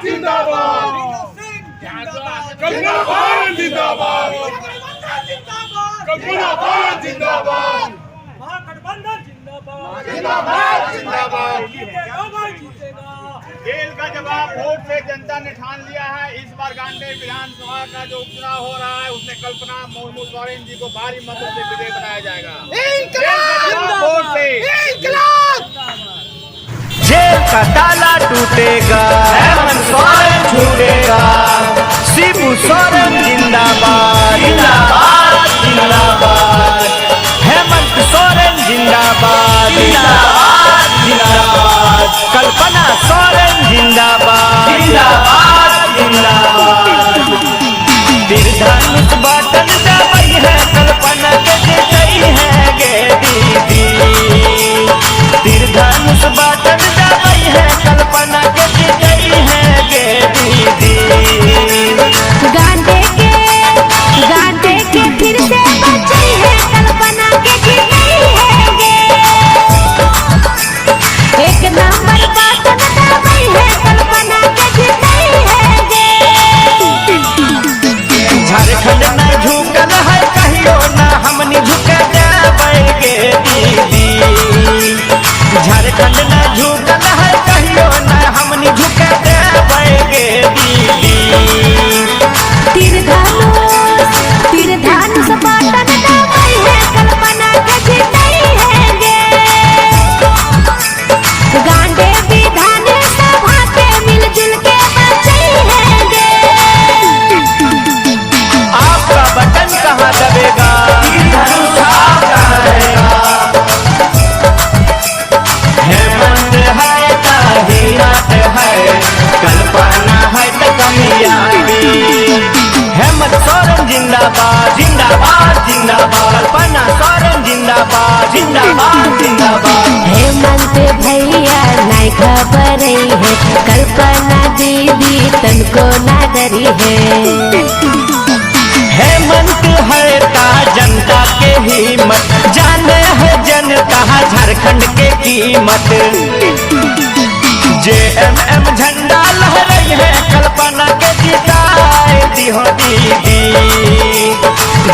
जिंदाबाद, कल्पना सोरेन जिंदाबाद, कल्पना सोरेन जिंदाबाद, महागठबंधन जिंदाबाद, जिंदाबाद जिंदाबाद। जीतेगा। जेल का जवाब वोट से जनता ने ठान लिया है। इस बार गांडे विधानसभा का जो उपचुनाव हो रहा है उसमें कल्पना मुर्मू सोरेन जी को भारी मतों से विजयी बनाया जाएगा। जेल का जवाब वोट से। जेल का ताला टूटेगा, हेमंत सोरेन छूटेगा, शिबू सोरेन जिंदाबाद, जिंदाबाद जिंदाबाद, हेमंत सोरेन जिंदाबाद, जिंदाबाद जिंदाबाद, कल्पना सोरेन जिंदाबाद, जिंदाबाद जिंदाबाद। तीर धनुष बटन दबई है, कल्पना के जीतई है गे दीदी। तीर धनुष बटन दबई है, कल्पना के जीतई है गे दीदी। गांडे के फिर से बची है, कल्पना के जीतई है गे। एक नंबर बटन दबाई है, कल्पना के जीतई है गे। झारखंड न झुकल है कहियो ना हमनी झुक देबै गे दीदी। झारखंड न झुकल है कहियो ना हमनी झुक देबै गे दीदी। तीर धनुष, तीर धनुष बटन दबाई है, कल्पना के जीतई है गे। गांडे विधान सभा के मिलजुल के बचई है गे। आपका बटन कहाँ दबेगा, तीर धनुष आपका रहेगा। हेमंत है त हिम्मत है, कल्पना है त कामयाबी। हेमंत सोरेन जिंदाबाद, जिंदाबाद जिंदाबाद, कल्पना सोरेन जिंदाबाद, जिंदाबाद जिंदाबाद। हेमंत भैया नहीं घबरई है, कल्पना दीदी तनको ना डरी है। हेमंत है ता जनता के हिम्मत, जाने है जनता झारखंड के कीमत। जे एम एम झंडा लहरई है, कल्पना के जिताए दिहो दीदी।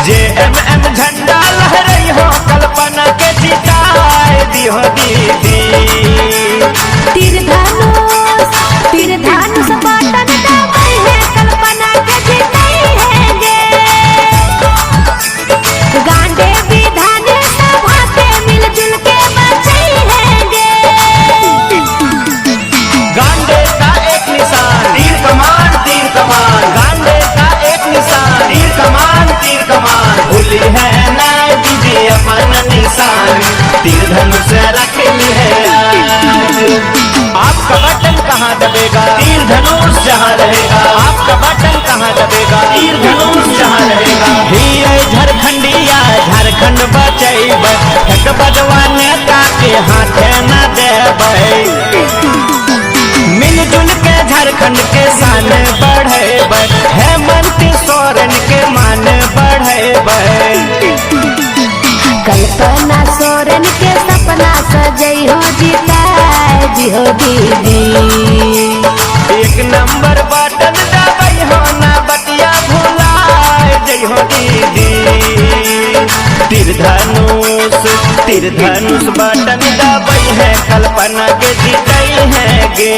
जे एम एम झंडा लहरई हो, कल्पना के जिताए दिहो दीदी। तीर धनुष, तीर धनुष बटन दबाई है, कल्पना के जीतई है गे। गांडे विधान सभा के मिलजुल के बचई है गे। गांडे का एक निशान तीर कमान, तीर कमान, गांडे का एक निशान तीर कमान, तीर कमान। भूली है ना दीदी अपन निशान, तीर धनुष रख ली है आज। आपका बटन कहाँ दबेगा, तीर धनुष जहाँ रहेगा। आपका बटन कहाँ दबेगा, तीर धनुष जहाँ रहेगा। ही झारखंडिया झारखंड बचैबै, ठक बजवा नेता के हाथे न देबै। मिलजुल के झारखंड के शान बढ़ेबै, हेमंत सोरेन के मान बढ़ेबै। कल्पना सोरेन के सपना सजई हो, जिताए दिहो दीदी। एक नंबर बटन दबई हो ना बतिया भुलाए जइहो दीदी। तीर धनुष, तीर धनुष बटन दबई है, कल्पना के जीतई है गे।